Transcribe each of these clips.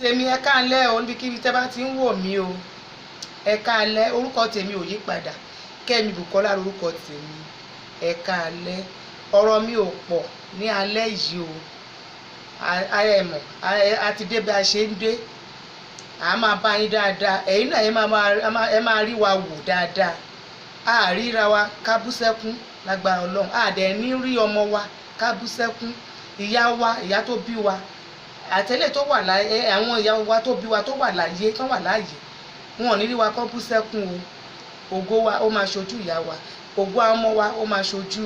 Tèmi, ẹ káalẹ́ o, níbikíbi tẹ́ bá ti ń wò mí o, ẹ káalẹ́. Orúkọ tèmi ò yí padà, Kẹ́mi Bùkọ́lá lórúkọ tèmi. Ẹ káalẹ́. Ọ̀rọ̀ mi ò pọ̀ ní alẹ́ yìí o. Ẹ mọ̀, a ti dé bí a ṣe ń dé. A máa bá yín dáadáa, ẹ̀yin náà ẹ máa rí wa wò dáadáa. A ríra wa ká bú sẹ́kún lágbára Ọlọ́run. A dẹ̀ ní rí ọmọ wa ká bú sẹ́kún. Ìyá wa, ìyá tó bí wa, àtẹ̀lé tó wà láyé, àwọn ìyá wa tó bí wa tó wà láyé, tó wà láàyè, wọn ò ní rí wa kó bú sẹ́kún o. Ògo wa, ó máa ṣojú ìyá wa. Ògo àwọn ọmọ wa, ó máa ṣojú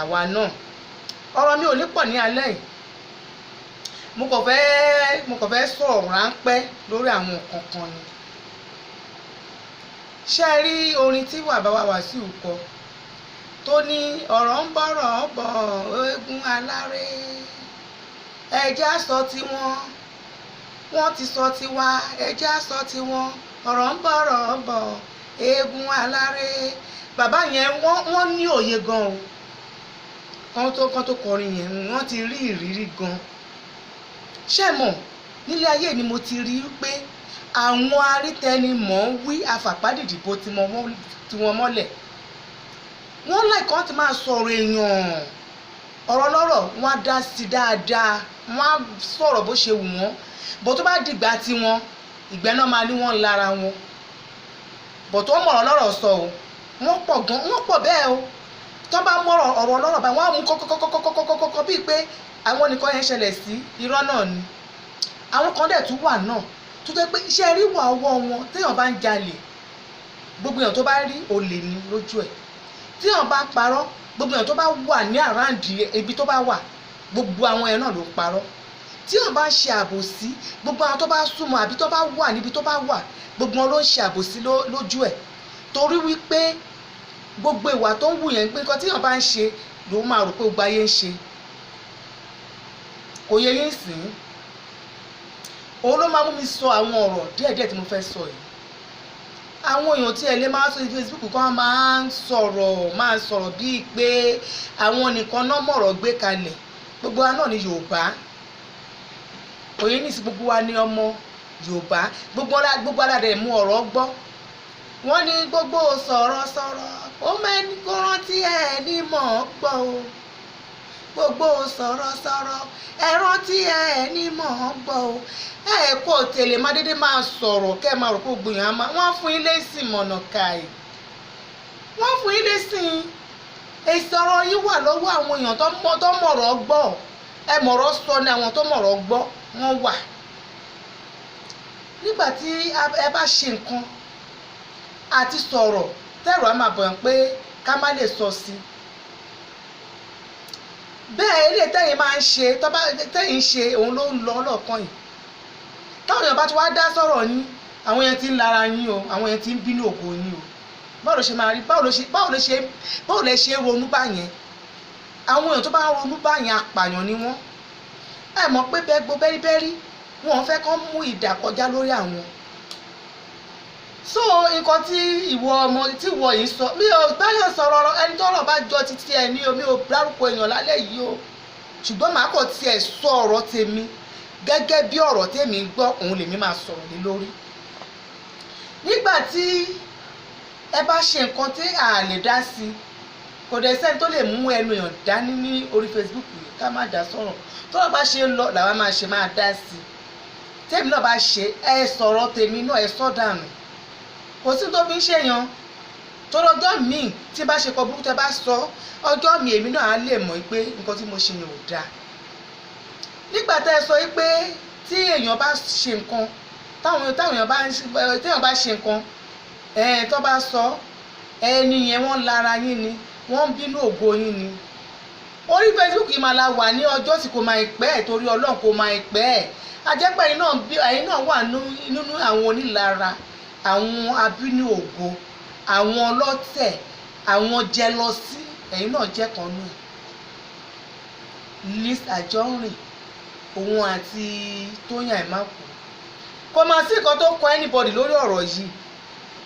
àwa náà. Ọ̀rọ̀ mi ò ní pọ̀ ní alẹ́ yìí. Mo kàn fẹ́ sọ̀rọ̀ ráńpẹ́ lórí àwọn nǹkan kan ni. Ṣé ẹ rí orin tí bàbá wa Wàsíù kọ tó ní ọ̀rọ̀ ń bọ̀rọ̀ bọ̀, eégún aláré, ẹjẹ́ á sọ tiwọn, wọ́n ti sọ tiwa, ẹjẹ́ á sọ tiwọn, ọ̀rọ̀ ń bọ̀rọ̀ bọ̀, eégún aláré? Bàbá yẹn, wọ́n ní òye gan o. Kán tó kọrin yẹn, wọ́n ti rí ìrírí gan. Ṣé mọ̀, nílé ayé ni mo ti rí pé àwọn arítẹnimọ̀ ń wí afàpádìdìbò tí wọ́n mọ́lẹ̀. Wọ́n láìkọ́ ti máa sọ̀rọ̀ èèyàn, ọ̀rọ̀ lọ́rọ̀, wọ́n á dá sí dáadáa, wọ́n á sọ̀rọ̀ bó ṣe wù wọ́n. Bó tó bá dìgbà tiwọn, ìgbẹ́ náà máa ní wọ́n lára wọn bó tó mọ̀rọ̀ lọ́rọ̀ sọ o. Wọ́n pọ̀ gan, wọ́n pọ̀ bẹ́ẹ̀ o. Tó bá mọ̀rọ̀ ọ̀rọ̀ lọ́rọ̀ báyìí, wọ́n á mú kọ́kọ́kọ́kọ́kọ́kọ́ bíi pé àwọn nìkan yẹn ṣẹlẹ̀ sí. Irọ́ náà ni. Àwọn kan dẹ̀ tún wà náà tó jẹ́ pé iṣẹ́ rí wà ọwọ́ wọn. Téèyàn bá ń jalè, gbogbo èèyàn tó bá rí, olè ní lójú ẹ̀. Téèyàn bá parọ́, gbogbo èèyàn tó bá wà ní around ibi tó bá wà, gbogbo àwọn yẹn náà ló ń parọ́. Téèyàn bá ṣe àbòsí, gbogbo àwọn tó bá súnmọ́ àbí tó bá wà níbi tó bá wà, gbogbo wọn ló ń ṣe àbòsí lójú ẹ̀, torí wípé gbogbo ìwà tó ń wù yẹn, pé nǹkan téèyàn bá ń ṣe ló máa rò pé gbogbo ayé ń ṣe. Kò yẹ yín sìn. Òun ló máa mú mi sọ àwọn ọ̀rọ̀ díẹ̀díẹ̀ tí mo fẹ́ sọ yìí. Àwọn èèyàn tí ẹ lè máa sọ ní Facebook kan máa ń sọ̀rọ̀ bíi pé àwọn nìkan náà mọ̀rọ̀ gbé kalẹ̀. Gbogbo wa náà ní Yorùbá, òye ní sí. Gbogbo wa ní ọmọ Yorùbá, gbogbo ara rẹ̀ mú ọ̀rọ̀ gbọ́. Wọ́n ní gbogbo sọ̀rọ̀sọ̀rọ̀ ó mẹ́ni kó rántí ẹ̀ ní mọ̀ ọ́ gbọ́ o. Gbogbo sọ̀rọ̀sọ̀rọ̀, ẹ rántí ẹ̀ ní mọ̀ ọ́ gbọ́ o. Ẹ kò tẹ̀lé má dédé máa sọ̀rọ̀ kẹ́ ẹ máa rò pé gbogbo èèyàn á máa wọ́n fún yín lésì mọ̀nà kàì. Wọ́n fún yín lésì. Èsì ọ̀rọ̀ yín wà lọ́wọ́ àwọn èèyàn tó mọ̀rọ̀ gbọ́. Ẹ mọ̀rọ̀ sọ ni, àwọn tó mọ̀rọ̀ gbọ́ wọ́n wà. Nígbà tí ẹ bá ṣe nǹkan àti sọ̀rọ̀, tẹ́rù á máa bọ̀yàn pé ká má lè sọ sí i bẹ́ẹ̀. Eléyìí tẹ́yìn máa ń ṣe, tẹ́yìn ń ṣe, òun ló ń lọ lọ́ọ̀kan yìí. Táwọn èèyàn bá ti wá dá sọ̀rọ̀ yín, àwọn yẹn ti ń lara yín o, àwọn yẹn ti ń bínú ògo yín o. Báwo ló ṣe máa rí? Báwo lẹ ṣe ronú báyẹn? Àwọn èèyàn tó bá ń ronú báyẹn, apààyàn ni wọ́n. Ẹ mọ̀ pé bẹ́ẹ̀ gbó bẹ́ríbẹ́rí, wọn fẹ́ kán mú ìdà kọjá lórí àwọn. So nǹkan tí ìwọ ọmọ tí ìwọ yìí sọ, mi ò báyọ̀ sọ̀rọ̀. Ẹni tọ́rọ̀ bá jọ títí ẹ ní o, mi ò dárúkọ èèyàn lálẹ́ yìí o, ṣùgbọ́n màá kàn tiẹ̀ sọ ọ̀rọ̀ tèmi gẹ́gẹ́ bí ọ̀rọ̀ tèmi ń gbọ́, òun lèmi máa sọ̀rọ̀ lé lórí. Nígbà tí ẹ bá ṣe nǹkan tí a lè dá sí, kò dẹ̀ sẹ́ni tó lè mú ẹnu èèyàn dání ní orí Facebook yìí ká má dá sọ̀rọ̀. Tọ́rọ̀ bá ṣe ń lọ làwa máa ṣe máa dá sí. Tèmi náà bá ṣe, ẹ sọ̀rọ̀ tèmi náà, ẹ sọ́ dànù. Kò sí tó fi ń ṣèyàn torí ọjọ́ míì tí bá ṣe kọ burúkú, tẹ bá sọ ọjọ́ mi, èmi náà á lè mọ̀ pé nǹkan tí mo ṣe yẹn ò dáa. Nígbà tẹ́ ẹ sọ pé tí èèyàn bá ṣe nǹkan, táwọn táwọn èèyàn bá téèyàn bá ṣe nǹkan ẹ̀, tó bá sọ ẹni yẹn, wọ́n lára yín ni, wọ́n ń bínú ògo yín ni. Orí Facebook yìí máa la wà ní ọjọ́ tí kò máa pẹ́ ẹ̀, torí Ọlọ́run, kò máa pẹ́ ẹ̀. Ajẹ́pẹ́ ẹ̀yin náà wà nínú àwọn onílara, àwọn abínú ògo, àwọn ọlọ́tẹ̀, àwọn jealousy. Ẹ̀yin náà jẹ́ kan nù ẹ̀. Liz Anjorin, òun àti Tóyìn Àìmákù, kò máa sí nǹkan tó kọ anybody lórí ọ̀rọ̀ yìí.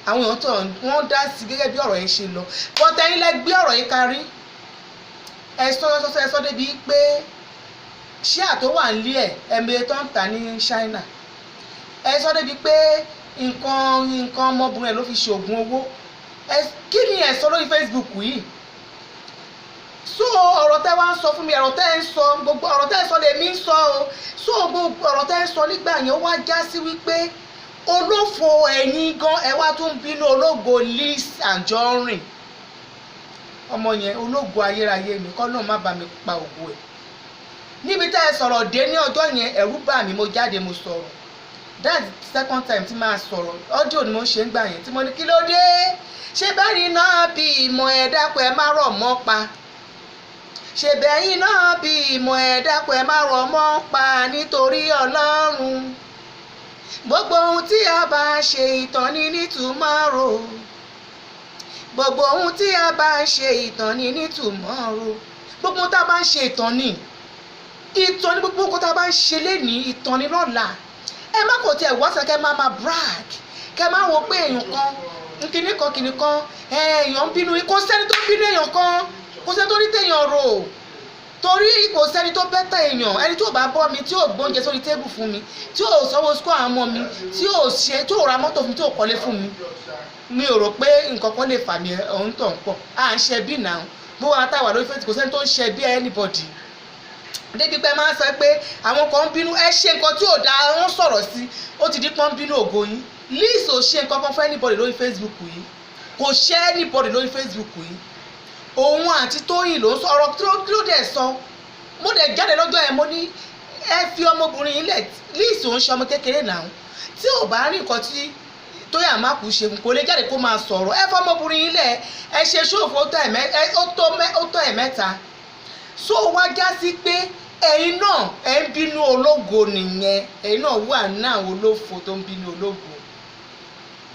Àwọn èèyàn tó wọ́n dá sí gẹ́gẹ́ bí ọ̀rọ̀ yẹn ṣe lọ, but ẹ̀yin lẹ gbé ọ̀rọ̀ yìí kárí. Ẹ sọ sọ ẹ sọ débi pé ṣé àtó wà nílé ẹ̀, ẹ̀mí tó ń tà ní China. Ẹ sọ débi pé nǹkan ọmọbìnrin ẹ ló fi ṣoògùn owó. Ẹ kí ni ẹ sọ lórí Facebook yìí? So ọ̀rọ̀ tẹ́ wá ń sọ fún mi, ọ̀rọ̀ tẹ́ ń sọ, gbogbo ọ̀rọ̀ tẹ́ ń sọ lèmi ń sọ o. So gbogbo ọ̀rọ̀ tẹ́ ń sọ nígbà yẹn, ó wá já sí wípé olófo ẹ̀yin gan, ẹ wá tún bínú ológo Liz Anjorin. Ọmọ yẹn, ológo ayérayé mi kọ́ náà, má bá mi pa ògo ẹ̀. Níbi tẹ́ ẹ sọ̀rọ̀ dé ní ọjọ́ yẹn, ẹ̀rù bà mí, mo jáde, mo sọ̀rọ̀. That's the second time tí máa sọ̀rọ̀. Audio ni mo ń ṣe ń gbà yẹn, tí mo ní, "Kí ló dé? Ṣé bẹ́ẹ̀ náà bí ìmọ̀ ẹ̀ dákun, ẹ má rọ̀ mọ́ pa. Ṣe bẹ́yìn náà bí ìmọ̀ ẹ̀ dákun, ẹ má rọ̀ mọ́ pa nítorí Ọlọ́run. Gbogbo ohun tí a bá ṣe, ìtàn ní ní tomorrow. Gbogbo ohun tí a bá ṣe, ìtàn ní ní tomorrow." Gbogbo ohun tá a bá ń ṣe, ìtàn ní, ìtàn ní. Gbogbo ohun tá a bá ń ṣe lénìí, ìtàn ní lọ́la. Ẹ má kò tiẹ̀ wá sọ kẹ́ máa máa brag, kẹ́ máa wo pé èèyàn kan nkíní kan kìíní kan, èèyàn ń bínú. Kò sẹ́ni tó ń bínú èèyàn kan, kò sẹ́ni tó rí téèyàn rò, torí kò sẹ́ni tó better èèyàn. Ẹni tí ò bá bọ́ mi, tí ò gbóúnjẹ sórí table fún mi, tí ò sanwó school àwọn ọmọ mi, tí ò ṣe, tí ò ra mọ́tò fún mi, tí ò kọ́lé fún mi, mi ò rò pé nǹkan kan lè fà mí ọ̀hún tó ń pọ̀. À ń ṣe bí náà, gbogbo àwọn táwa lórí Facebook, kò sẹ́ni tó ń ṣe bí anybody, débi pé máa ń sọ pé àwọn kan ń bínú. Ẹ ṣe nǹkan tí ò dáa, wọ́n sọ̀rọ̀ sí, ó ti di pọ́n bínú ògo yín. Liz ò ṣe nǹkan kan fún anybody lórí Facebook yìí, kò ṣe anybody lórí Facebook yìí. Òun àti Tóyìn ló ń sọ ọ̀rọ̀. Kí ló dẹ̀ sọ? Mo dẹ̀ jáde lọ́jọ́ yẹn, mo ní ẹ fi ọmọbìnrin yìí lẹ̀. Liz ò ń ṣe ọmọ kékeré náà. Tí ò bá rí nǹkan tí Tóyìn Àmàkù ṣe fún, kò lè jáde kó máa sọ̀rọ̀. Ẹ fọmọbìnrin yìí lẹ̀. Ẹ ṣe ṣòfò, ó tó ẹ̀ mẹ́ta. So wá já sí pé ẹ̀yin náà ẹ̀ ń bínú ológo nìyẹn. Ẹ̀yin náà wà náà, olófo tó ń bínú ológo.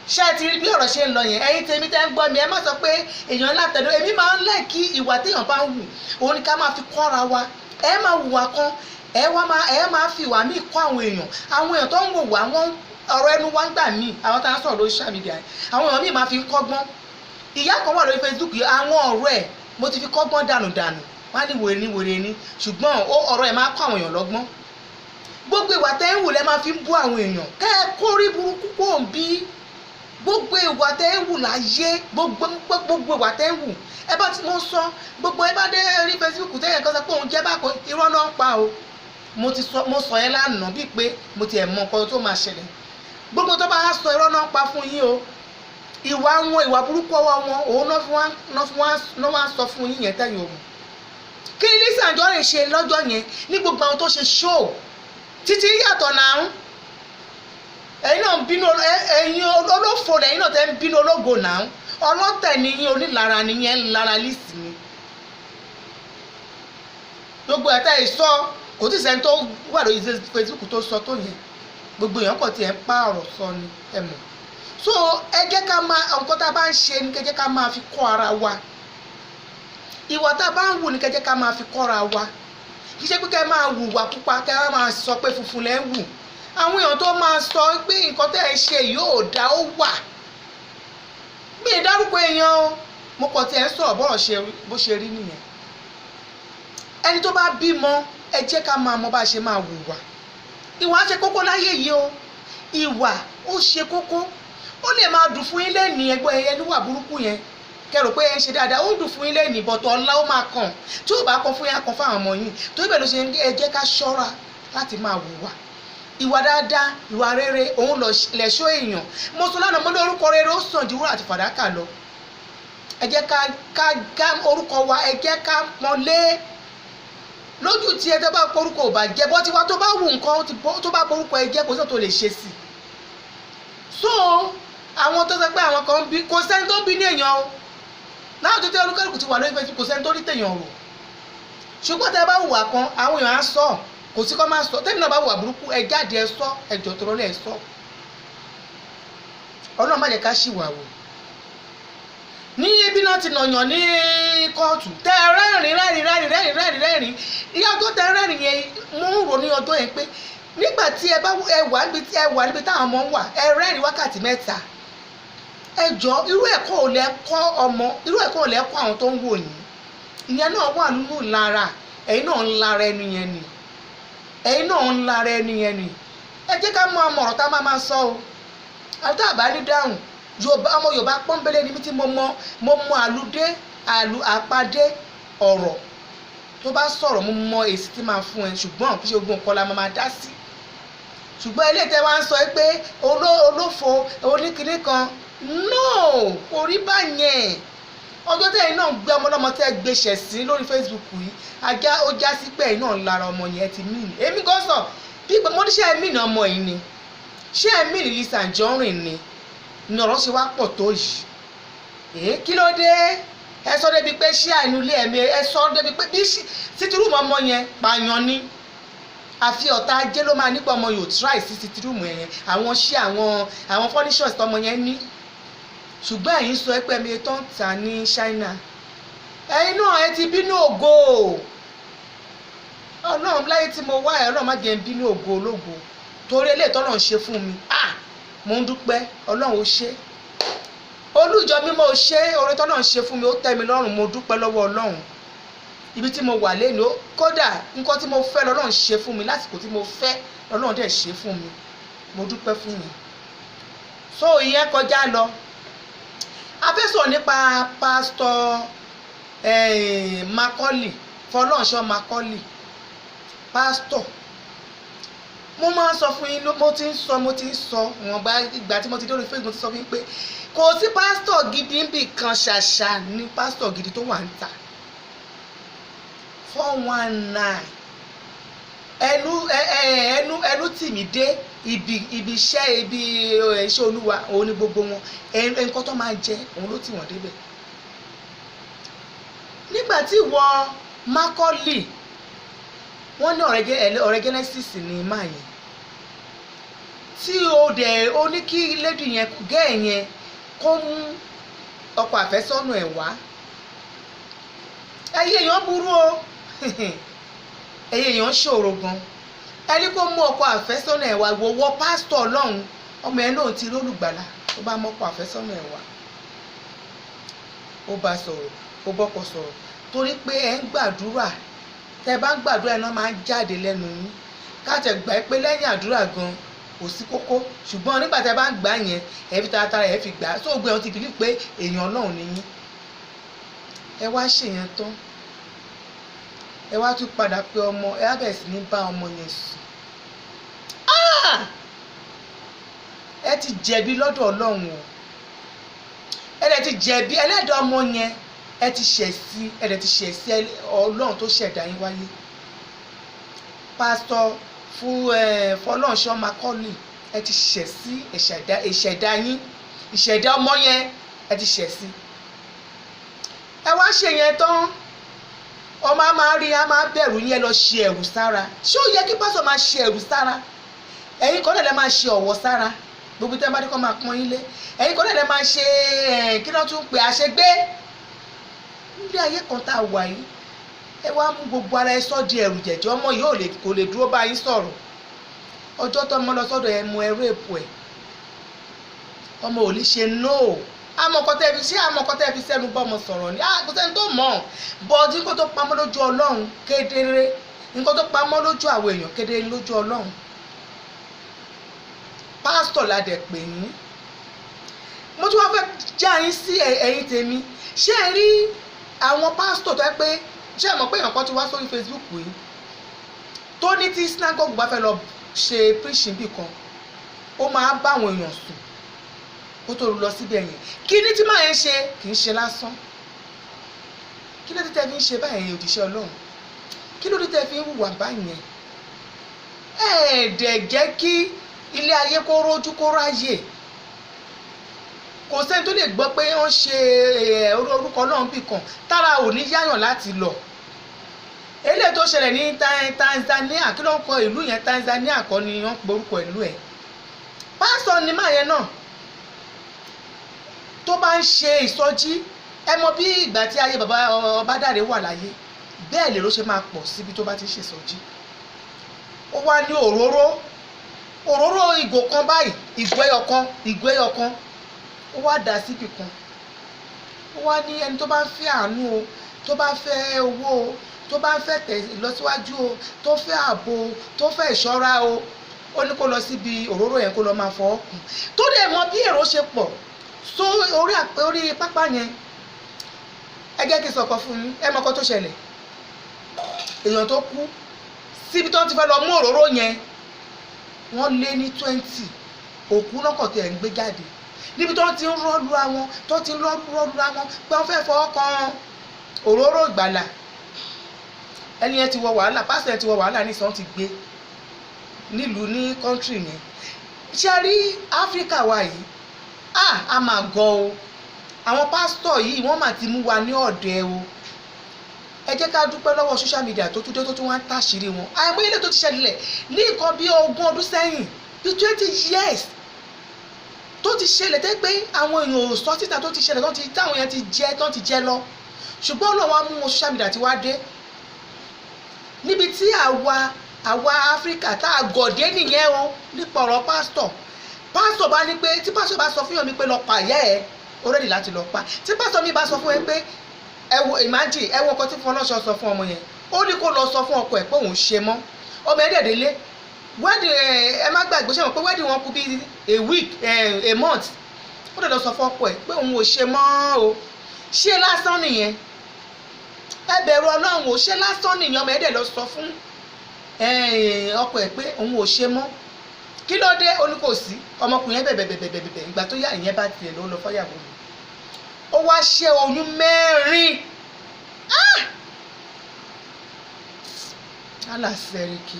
Ṣé ẹ ti rí bí ọ̀rọ̀ ṣe ń lọ yẹn? Ẹ̀yin tèmi tẹ́ ń gbọ́ mi, ẹ má sọ pé èèyàn látẹ̀dọ́. Èmi máa ń like ìwà téèyàn bá ń wù, òun ni ká máa fi kọ́ra wa. Ẹ máa hùwà kan, ẹ wá máa, ẹ máa fi ìwà míì kọ́ àwọn èèyàn. Àwọn èèyàn tó ń wò wá, wọ́n ọ̀rọ̀ ẹnu wa ń gbà míì. Àwọn tá à ń sọ̀rọ̀ lórí social media, àwọn èèyàn míì máa fi ń kọ́gbọ́n. Ìyá kan wà lórí Facebook yìí, àwọn ọ̀rọ̀ ẹ̀ mo ti fi kọ́gbọ́n dànù dànù. Wọ́n á ní wèrè ní, wèrè ní, ṣùgbọ́n ọ̀rọ̀ ẹ̀ máa kọ́ àwọn èèyàn lọ́gbọ́n. Gbogbo ìwà tẹ́ ń wù lẹ́ máa fi ń bú àwọn èèyàn. Kẹ́ ẹ kórí burúkú kò ń bí. Gbogbo ìwà tẹ́ ń wù láyé, gbogbo ìwà tẹ́ ń wù, ẹ bá ti mo sọ, gbogbo ẹ bá dé rí Facebook tẹ́yẹ̀ kan sọ pé òun jẹ́ bákan, irọ́ náà ń pa o. Mo ti sọ, mo sọ yẹn lánàá bíi pé mo ti ẹ̀ mọ nǹkan tó máa ṣẹlẹ̀. Gbogbo tó bá sọ, irọ́ náà ń pa fún yín o. Ìwà wọn, ìwà burúkú ọwọ́ wọn, òun náà fi wá náà wá sọ fún yín yẹn tẹ́yìn òun. Kí ni Lizzy Anjorin ṣe lọ́jọ́ yẹn ní gbogbo àwọn tó ṣe show títí yàtọ̀ náà? Ẹ̀yin náà ń bínú, ẹ̀yin olófo lẹ́yìn náà tẹ́ ń bínú ológo náà. Ọlọ́tẹ̀ ni yín, onílara ni yín, ẹ̀ ń lara Lizzy ni. Gbogbo ẹ̀ta ìsọ, kò tí sẹ́ni tó wà lórí Facebook tó sọ tó yẹn. Gbogbo èèyàn kò tiẹ̀ ń pa ọ̀rọ̀ sọ ni, ẹ mọ̀. So ẹ jẹ́ ká máa, nǹkan tá a bá ń ṣe ni kẹ́ jẹ́ ká máa fi kọ́ ara wa. Ìwà tá a bá ń wù ni kẹ́ jẹ́ ká máa fi kọ́ra wa. Kì í ṣe pé kẹ́ máa hùwà pupa, kẹ́ máa sọ pé funfun lẹ́ ń wù. Àwọn èèyàn tó máa sọ pé nǹkan tẹ́ ẹ ṣe yóò dá, ó wà. Mi ì dárúkọ èèyàn o, mo kàn tiẹ̀ ń sọ̀rọ̀ bọ́rọ̀ ṣe bó ṣe rí nìyẹn. Ẹni tó bá bímọ, ẹ jẹ́ ká máa mọ bá a ṣe máa hùwà. Ìwà ṣe kókó láyé yìí o. Ìwà ó ṣe kókó. Ó lè máa dùn fún yín lẹ́nìí, ẹgbẹ́ ẹyẹ níwà burúkú yẹn, kẹrò pé ẹ ń ṣe dáadáa, ó ń dùn fún yín lẹ́nìí, bọ̀tọ̀ ọ̀la ó máa kàn. Tí ó bá kàn fún yín, á kàn fáwọn ọmọ yín. Torí bẹ́ẹ̀ ló ṣe ń, ẹ jẹ́ ká ṣọ́ra láti máa hùwà ìwà dáadáa, ìwà rere, òun lẹ̀ṣọ́ èèyàn. Mo sọ lánàá, mo ní orúkọ rere ó sàn ju wúrà àti fàdákà lọ. Ẹ jẹ́ ká orúkọ wa, ẹ jẹ́ ká pọ́n lé lójú tí ẹ tẹ́ bá porúkọ ò bá jẹ́ bọ́ tiwa. Tó bá wù nǹkan, tó bá porúkọ ẹ jẹ́, kò sí tó lè ṣe sí. So àwọn tó sọ pé àwọn kan ń bí, kò sẹ́ni tó ń bí ní èèyàn o. Láwọn tó tẹ olúkálùkù ti wà lórí Facebook, kò sẹ́ni tó rí tèèyàn rò. Ṣùgbọ́n tẹ́ bá hùwà kan, àwọn èèyàn á sọ, kò sí kọ́ máa sọ. Tẹ́mi náà bá hùwà burúkú, ẹ jáde, ẹ sọ, ẹ jọ̀ọ́, tó rọlẹ́, ẹ sọ. Ọlọ́run má jẹ́ ká ṣìwà wò. Ní ibi náà ti nàyàn ní kóòtù, tẹ rẹ́rìn rẹ́rìn rẹ́rìn rẹ́rìn rẹ́rìn rẹ́rìn. Ìyá ọjọ́ tẹ rẹ́rìn yẹn, mo ń rò ní ọjọ́ yẹn pé nígbà tí ẹ bá ẹ wà níbi tí ẹ wà, níbi táwọn ọmọ ń wà, ẹ rẹ́rìn wákàtí 3. Ẹ jọ, irú ẹ̀kọ́ ò lẹ kọ́ ọmọ? Irú ẹ̀kọ́ ò lẹ kọ́ àwọn tó ń wò yín? Ìyẹn náà wà nínú ìlara. Ẹ̀yin náà ń lara ẹnu yẹn ni, ẹ̀yin náà ń lara ẹnu yẹn ni. Ẹ jẹ́ ká mọ àmọ̀ ọ̀rọ̀ tá a máa máa sọ o. Àti tá a bá ní dáhùn, Yorùbá, ọmọ Yorùbá pọ́nbélé ni mí tí mo mọ, mo mọ àlùdé àlù àpàdé ọ̀rọ̀. Tó bá sọ̀rọ̀, mo mọ èsì tí máa fún ẹ, ṣùgbọ́n kí ṣe gbogbo nǹkan la máa máa dá sí. Ṣùgbọ́n eléyìí tẹ́ wá ń sọ pé olófo oníkinní kan, no, kò rí báyẹn. Ọjọ́ tẹ́yìn náà gbé ọmọ ọlọ́mọ tẹ́ gbé ṣẹ̀ sí lórí Facebook yìí, ajá ó já sí pé ẹ̀yin náà ń lara ọmọ yẹn ti mí. Èmi gan sọ bí pé mo ní, ṣé ẹ mí ní ọmọ yìí ni? Ṣé ẹ mí ní Lizzy Anjorin ni? Ní ọ̀rọ̀ ṣe wá pọ̀ tó yìí. Èé, kí ló dé? Ẹ sọ débi pé ṣé àìnú ilé ẹ̀mí, ẹ sọ débi pé bí sitting room ọmọ yẹn pààyàn ni. Àfi ọ̀tá ajé ló máa nípa ọmọ yóò try sí sitting room yẹn, àwọn ṣé àwọn furnitures tọmọ yẹn ní. Ṣùgbọ́n ẹ̀yin sọ pé ẹ̀mí tó ń tà ní China, ẹ̀yin náà ẹ ti bínú ògo Ọlọ́run. Láyé tí mo wá ẹ̀, Ọlọ́run má jẹ́ n bínú ògo ológo, torí eléyìí tọ́lọ́run ṣe fún mi, ah, mo ń dúpẹ́. Ọlọ́run ó ṣe, olùjọ mímọ́ ó ṣe. Oore tọ́lọ́run ṣe fún mi, ó tẹ́ mi lọ́rùn. Mo dúpẹ́ lọ́wọ́ Ọlọ́run. Ibi tí mo wà lẹ́nu, kódà nǹkan tí mo fẹ́ lọ́lọ́run ṣe fún mi lásìkò tí mo fẹ́, lọ́lọ́run dẹ̀ ṣe fún mi. Mo dúpẹ́ fún yẹn. So ìyẹn kọjá lọ. A fẹ́ sọ̀rọ̀ nípa Pásítọ̀ Macaulay, Fọlọ́runṣọ́ Macaulay. Pásítọ̀, mo máa ń sọ fún yín, mo ti ń sọ ìwọ̀nba ìgbà tí mo ti dé orí Facebook, mo ti sọ fún yín pé kò sí pásítọ̀ gidi níbì kan. Ṣàṣà ní pásítọ̀ gidi tó wà ń tà. 419, ẹnu ẹnu ẹnu tì mí dé ibi iṣẹ́, ibi iṣẹ́ Olúwa, òun ni gbogbo wọn. Nǹkan tó máa jẹ, òun ló tì wọ́n débẹ̀. Nígbà tí wọ Macaulay, wọ́n ní ọ̀rẹ́ Genesis ní máa yẹn tí o dẹ̀ o ní kí lady yẹn, gẹ́ẹ̀ yẹn, kó mú ọkọ àfẹ́sọ́nà ẹ̀ wá. Ẹyẹ èèyàn burú o, ẹyẹ èèyàn ṣòro gan. Ẹni kó mú ọkọ àfẹ́sọ́nà ẹ̀ wá, wò wọ pásítọ̀ ọlọ́run, ọmọ ẹ̀ lóun ti rí olùgbàlà. Ó bá mú ọkọ àfẹ́sọ́nà ẹ̀ wá, ó bá sọ̀rọ̀, ó bọ́kọ sọ̀rọ̀, torí pé ẹ̀ ń gbàdúrà. Tẹ́ bá ń gbàdúrà, iná máa ń jáde lẹ́nu yín. Káàtẹ̀ gbà pé lẹ́yìn àdúrà gan kò sí kókó, ṣùgbọ́n nígbà tẹ́ bá ń gbà yẹn, ẹ fi taratara ẹ fi gbà á, tó gbé wọn ti believe pé èèyàn Ọlọ́run ni yín. Ẹ wá ṣèyẹn tán, ẹ wá tún padà pé ọmọ ẹ á bẹ̀rẹ̀ sí ní bá ọmọ yẹn sùn. Ah! Ẹ ti jẹ̀bi lọ́dọ̀ Ọlọ́run o. Ẹ dẹ̀ ti jẹ̀bi ẹlẹ́dàá ọmọ yẹn. Ẹ ti ṣẹ̀ sí, ẹ dẹ̀ ti ṣẹ̀ sí Ọlọ́run tó ṣẹ̀dá yín wáyé. Pásítọ̀ fún ẹ Fọlọ́runṣọ́ Macaulay, ẹ ti ṣẹ̀ sí ìṣẹ̀dá yín, ìṣẹ̀dá ọmọ yẹn, ẹ ti ṣẹ̀ sí. Ẹ wá ṣe yẹn tán, ọmọ á máa rí, á máa bẹ̀rù yín. Ẹ lọ ṣe ẹ̀rù sára. Ṣé ó yẹ kí pásítọ̀ máa ṣe ẹ̀rù sára? Ẹ̀yin kan náà lẹ máa ṣe ọ̀wọ̀ sára. Gbogbo tẹ́ bá dé kọ́ máa pọ́n yín lé. Ẹ̀yin kan náà lẹ máa ṣe ẹ̀, kí náà tún pè, àṣegbé nílé ayé kan tá a wà yìí. Ẹ wá mú gbogbo ara ẹ sọ di ẹ̀rù jẹ̀jẹ̀. Ọmọ yìí ò lè, kò lè dúró bá yín sọ̀rọ̀. Ọjọ́ tó ọmọ lọ sọ́dọ̀ ẹ mú ẹrú èpò ẹ̀, ọmọ ò ní ṣe no. Àmọ́ nǹkan tẹ́ fi ṣé, àmọ́ nǹkan tẹ́ fi sẹ́nu bọ́ ọmọ sọ̀rọ̀ ni. Kò sẹ́ni tó mọ̀ bọ́ọ̀dì. Nǹkan tó pamọ́ lójú Ọlọ́run kedere, nǹkan tó pamọ́ lójú àwọn èèyàn kedere lójú Ọlọ́run. Pásítọ̀ la dẹ̀ pè yín. Mo tún wá fẹ́ já yín sí, ẹ̀yin tèmi. Ṣé ẹ rí àwọn pásítọ̀ tó yẹ pé, ṣé ẹ mọ̀ pé èèyàn kan ti wá sórí Facebook yìí tó ní tí synagogue bá fẹ́ lọ ṣe preaching bì kan, ó máa bá àwọn èèyàn sùn kó tó lọ síbẹ̀ yẹn? Kí ní tí máa ń ṣe kì í ṣe lásán. Kí ló dé tẹ́ fi ń ṣe báyẹn, òjíṣẹ́ Ọlọ́run? Kí ló dé tẹ́ fi ń hùwà báyẹn? Ẹ̀ẹ́dẹ̀ jẹ́ kí ilé ayé kó rójú, kó ráyè. Kò sẹ́ni tó lè gbọ́ pé wọ́n ṣe orúkọ Ọlọ́run bì kan tára ò ní yáyàn láti lọ. Eléyìí tó ṣẹlẹ̀ ní Tanzania, kí ló ń kọ ìlú yẹn? Tanzania kọ́ ni wọ́n pe orúkọ ìlú ẹ̀. Pásítọ̀ ni máa yẹn náà tó bá ń ṣe ìsọjí. Ẹ mọ bí ìgbà tí ayé bàbá Ọbádáre wà láyé, bẹ́ẹ̀ lèrò ṣe máa pọ̀ síbi tó bá ti ń ṣe ìsọjí. Ó wá ní òróró, òróró ìgò kan báyìí, ìgò ẹyọ kan, ìgò ẹyọ kan, ó wá dà síbì kan. Ó wá ní ẹni tó bá ń fẹ́ àánú o, tó bá fẹ́ owó o, tó bá ń fẹ́ tẹ̀ lọ́síwájú o, tó fẹ́ ààbò o, tó fẹ́ ìṣọ́ra o. Ó ní kó lọ síbi òróró yẹn, kó lọ máa fọwọ́ kùn. Tó dẹ̀ mọ bí èrò ṣe pọ̀ só orí pápá yẹn. Ẹ jẹ́ kí n sọ̀kọ fún yín. Ẹ mọ ọkọ tó ṣẹlẹ̀, èèyàn tó kú síbi tó ti fẹ́ lọ mú òróró yẹn, wọ́n lé ní 20. Òkú lọ́kọ̀ tẹ̀ ń gbé jáde níbi tó ti ń rọ́ọ̀lù àwọn, tó ti ń rọ́ọ̀lù àwọn pé wọ́n fẹ́ fọwọ́ kan òróró ìgbàlà. Ẹni yẹn ti wọ wàhálà, pásítọ̀ yẹn ti wọ wàhálà nísìnyí, wọ́n ti gbé nílùú ní country yẹn. Ṣe rí Áfíríkà wa yìí, a máa gọ o. Àwọn pásítọ̀ yìí, wọ́n mà ti mú wa ní ọ̀dẹ̀ o. Ẹ jẹ́ ká dúpẹ́ lọ́wọ́ social media tó tún dé, tó tún wá ń tàṣírí wọn. Àìmọye ilé tó ti ṣẹlẹ̀ ní nǹkan bí 20 ọdún sẹ́yìn, bí 20 years tó ti ṣẹlẹ̀, tẹ́ pé àwọn èèyàn ò sọ síta, tó ti ṣẹlẹ̀, tó ti táwọn èèyàn ti jẹ, tó ti jẹ lọ. Ṣùgbọ́n Ọlọ́run á mú wọn, social media ti wá dé níbi tí àwa Áfíríkà tá a gọ̀dé nìyẹn o. Nípa ọ̀rọ̀ pásítọ̀, pásítọ̀ bá ní pé, tí pásítọ̀ bá sọ fún yàn mi pé lọ pa ìyá ẹ̀, ó ready láti lọ pa. Tí pásítọ̀ mi bá sọ fún ẹ pé, ẹ wo, imagine, ẹ wo nǹkan tí Fọlọ́ṣọ́ sọ fún ọmọ yẹn. Ó ní kó lọ sọ fún ọkọ ẹ̀ pé òun ṣe mọ́. Ọmọ ẹ̀ dẹ̀dẹ̀lé wedding. Ẹ má gbàgbé, ṣe mọ̀ pé wedding wọn kú bí a week, a month. Ó dẹ̀ lọ sọ fún ọkọ ẹ̀ pé òun ò ṣe mọ́ o. Ṣé lásán nìyẹn? Ẹ bẹ̀rù Ọlọ́run o. Ṣé lásán nìyẹn? Ọmọ ẹ̀ dẹ̀ lọ sọ fún ọkọ ẹ̀ pé òun ò ṣe mọ́. Kí ló dé? Ó ní kò sí. Ọmọkùnrin yẹn bẹ̀bẹ̀ bẹ̀bẹ̀ bẹ̀bẹ̀. Ìgbà tó yá, ìyẹn bá tiẹ̀ ló lọ fọ́yàwó mi. Ó wá ṣe oyún mẹ́rin. Ah! Alásẹ̀ríkì,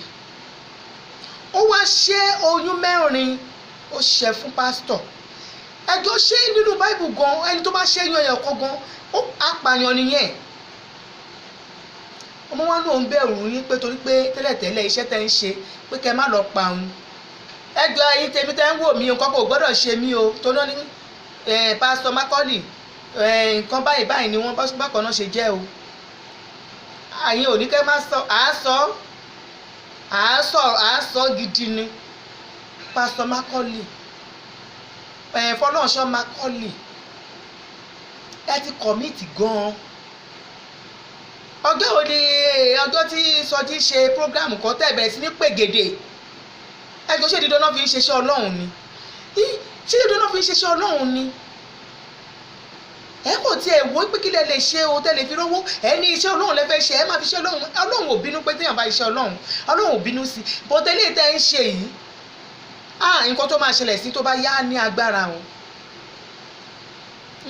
ó wá ṣe oyún mẹ́rin, ó ṣe fún pásítọ̀. Ẹjọ́, ṣé nínú Báìbù gan, ẹni tó bá ṣẹ́yún ẹyọ kan gan, ó apààyàn nìyẹn. Ọmọ wa náà ń bẹ̀rù yín pé torí pé tẹ́lẹ̀tẹ́lẹ̀ iṣẹ́ tẹ́ ń ṣe, pé kẹ́ má lọ pa òun. Ẹjọ́, ẹ̀yin tèmi tẹ́ ń wò mí, nǹkan kò gbọ́dọ̀ ṣe mí o. Tó náà ní Pásítọ̀ Mákọ́lì, nǹkan báyìí báyìí ni wọ́n bákan náà ṣe jẹ́ o. Àyìn ò ní kẹ́ má sọ, à á sọ, à á sọ, à á sọ gidi ni. Pásítọ̀ Mákọ́lì, Fọlọ́runṣọ́ Mákọ́lì, ẹ ti commit gan-an. Ọjọ́ wo ni ọjọ́ tí Sọjí ṣe program kan tẹ́ bẹ̀rẹ̀ sí ní pègèdè? Ẹjọ́, ṣé dídán náà fi ń ṣeṣẹ́ Ọlọ́run ni? Ṣé dídán náà fi ń ṣeṣẹ́ Ọlọ́run ni? Ẹ kò tiẹ̀ wò pé kí lẹ lè ṣe o tẹ́ lè fi rówó. Ẹ ní iṣẹ́ Ọlọ́run lẹ fẹ́ ṣe, ẹ máa fi ṣe Ọlọ́run. Ọlọ́run ò bínú pé téèyàn bá iṣẹ́ Ọlọ́run, Ọlọ́run ò bínú sí. Bọ́tẹ́ lè tẹ́ ń ṣe yìí, ah, nǹkan tó máa ṣẹlẹ̀ sí tó bá yá ní agbára o.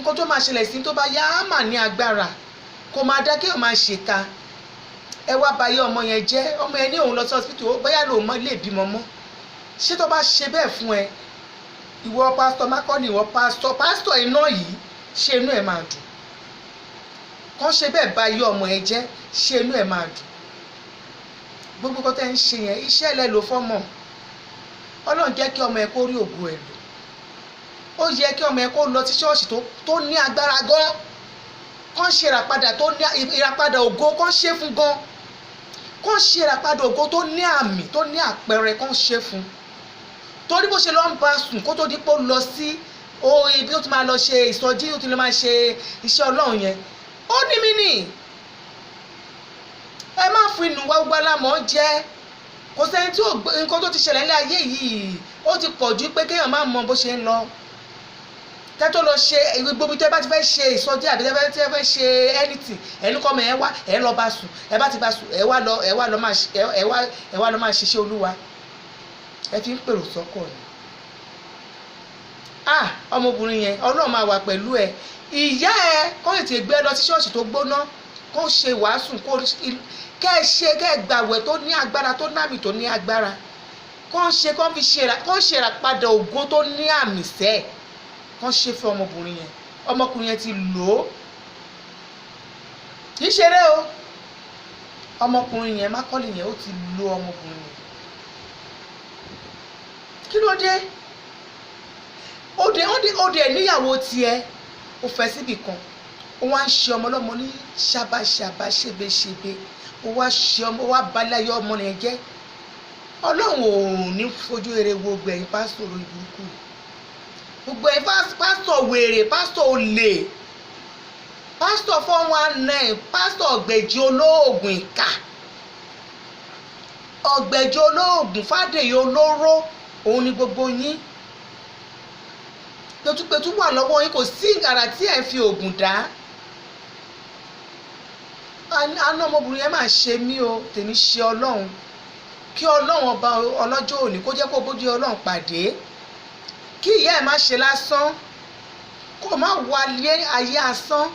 Nǹkan tó máa ṣẹlẹ̀ sí tó bá yá á mà ní agbára. Kò máa dá kéèyàn máa ṣèkà. Ẹ wá bayé ọmọ yẹn jẹ́. Ọmọ yẹn ní òun lọ sí hospital, bóyá lòun mọ ilé ìbímọ mọ́. Ṣé tó bá ṣe bẹ́ẹ̀ fún ẹ, ìwọ Pásítọ̀ Mákọ́ni, ìwọ pásítọ̀ iná yìí, ṣé inú ẹ máa dùn? Kàn ṣe bẹ́ẹ̀ bayé ọmọ ẹ jẹ́, ṣé inú ẹ máa dùn? Gbogbo nǹkan tẹ́ ń ṣe yẹn, iṣẹ́ lẹ lò fọ́mọ. Ọlọ́run jẹ́ kí ọmọ ẹ kó rí ògo ẹ lò. Ó yẹ kí ọmọ ẹ kó lọ sí ṣọ́ọ̀ṣì tó ní agbára gan, kàn ṣe ìràpadà tó ní ìràpadà ògo, kàn ṣe fún gan, kàn ṣe ìràpadà ògo tó ní àmì, tó ní àpẹẹrẹ, kàn ṣe fún. Torí bó ṣe lọ ń bá sùn kó tó di pé ó lọ sí ibi tó ti máa lọ ṣe ìsọjí, tó ti lọ máa ṣe iṣẹ́ Ọlọ́run yẹn, ó ní mí nì. Ẹ má fún inú wa. Gbogbo alámọ̀ jẹ́ kò sẹ́ni tí nǹkan tó ti ṣẹlẹ̀ ní ayé yìí, ó ti pọ̀ ju pé kéèyàn má mọ bó ṣe ń lọ. Tẹ́ tó lọ ṣe gbogbo ibi tẹ́ bá ti fẹ́ ṣe ìsọjí àbí tẹ́ fẹ́ ṣe anything, ẹni kọ́ ọmọ ẹ wá, ẹ lọ bá sùn. Ẹ bá ti bá sùn, ẹ wá lọ máa ṣiṣẹ́ Olúwa. Ẹ fi ń pèrò sọ́kọ̀ ni. Ah, ọmọbìnrin yẹn, Ọlọ́run máa wà pẹ̀lú ẹ. Ìyá ẹ kó tètè gbé lọ sí ṣọ́ọ̀ṣì tó gbóná, kó ṣe wàásù, kó kẹ́ ẹ ṣe, kẹ́ ẹ gbàwẹ̀ tó ní agbára, tó námì, tó ní agbára, kó ṣe, kó fi ṣe, kó ṣe ìràpadà ògo tó ní àmì sẹ́ẹ̀, kó ṣe fún ọmọbìnrin yẹn. Ọmọkùnrin yẹn ti lò ó, kì í ṣeré o. Ọmọkùnrin yẹn, Mákọ́lì yẹn, ó ti lo ọmọkùnrin yẹn. Kí ló dé? Ó dé níyàwó tiẹ̀, ó fẹ́ síbì kan, ó wá ń ṣe ọmọ ọlọ́mọ ní ṣàbàṣàbà, ṣèbèṣèbè. Ó wá ṣe ọmọ, ó wá balẹ̀ ayé ọmọ yẹn jẹ́. Ọlọ́run ò ní fojú rere wo gbogbo ẹ̀yin pásítọ̀ orí burúkú, gbogbo ẹ̀yin pásítọ̀ wèrè, pásítọ̀ olè, pásítọ̀ 419, pásítọ̀ ọ̀gbẹ̀jì, olóògùn ìkà. Ọ̀gbẹ̀jọ olóògùn, Fàdèyí olóró, òun ni gbogbo yín. Pẹ̀tùpẹ̀tù wà lọ́wọ́ yín, kò sí àrà tí ẹ̀ ń fi oògùn dá. Àánú ọmọbìnrin yẹn máa ṣe mí o. Tèmi ṣe Ọlọ́run, kí Ọlọ́run ọba ọlọ́jọ́ òní kó jẹ́ kó bójú Ọlọ́run pàdé, kí ìyá ẹ̀ má ṣe lásán, kó má wálé ayé asán.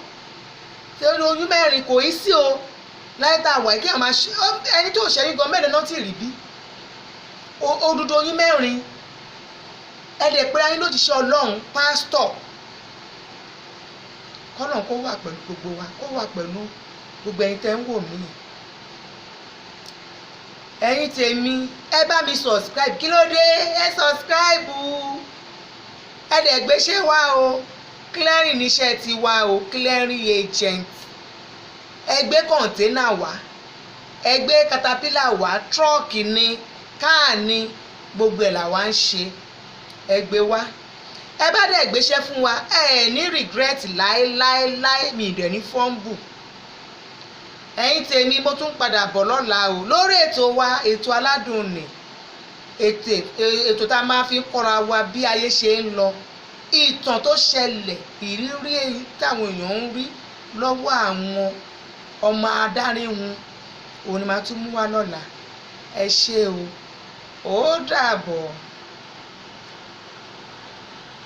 Torí oyún 4 kò í sí o láyé tá a wà, kí a máa ṣe ẹni tó ṣẹ́yìn gan mẹ́rin náà ti rí bí odidi oyún 4. Ẹ dẹ̀ pé ayé ló ti ṣe Ọlọ́run, pásítọ̀. Kọ́lọ́n kó wà pẹ̀lú gbogbo wa, kó wà pẹ̀lú gbogbo ẹ̀yin tẹ́ ń wò mí. Ẹ̀yin tèmi, ẹ bá mi subscribe. Kí ló dé? Ẹ subscribe, ẹ dẹ̀ gbéṣẹ́ wá o. Clearing níṣẹ́ ti wá o, clearing agent. Ẹ gbé container wá, ẹ gbé caterpillar wá, truck ni, car ni, gbogbo ẹ̀ làwa ń ṣe. Ẹ gbé wá, ẹ bá dẹ̀ gbéṣẹ́ fún wa, ẹ ní regret láéláéláé. Mi ì dẹ̀ ní fumble. Ẹ̀yin tèmi, mo tún padà bọ̀ lọ́la o lórí ètò wa, ètò aládùn nì, ètò tá a máa fi ń kọ́ra wa bí ayé ṣe ń lọ, ìtàn tó ṣẹlẹ̀, ìrírí táwọn èèyàn ń rí lọ́wọ́ àwọn ọmọ adáríhun, òun ni màá tún mú wá lọ́la. Ẹ ṣé o, ó dàbọ̀.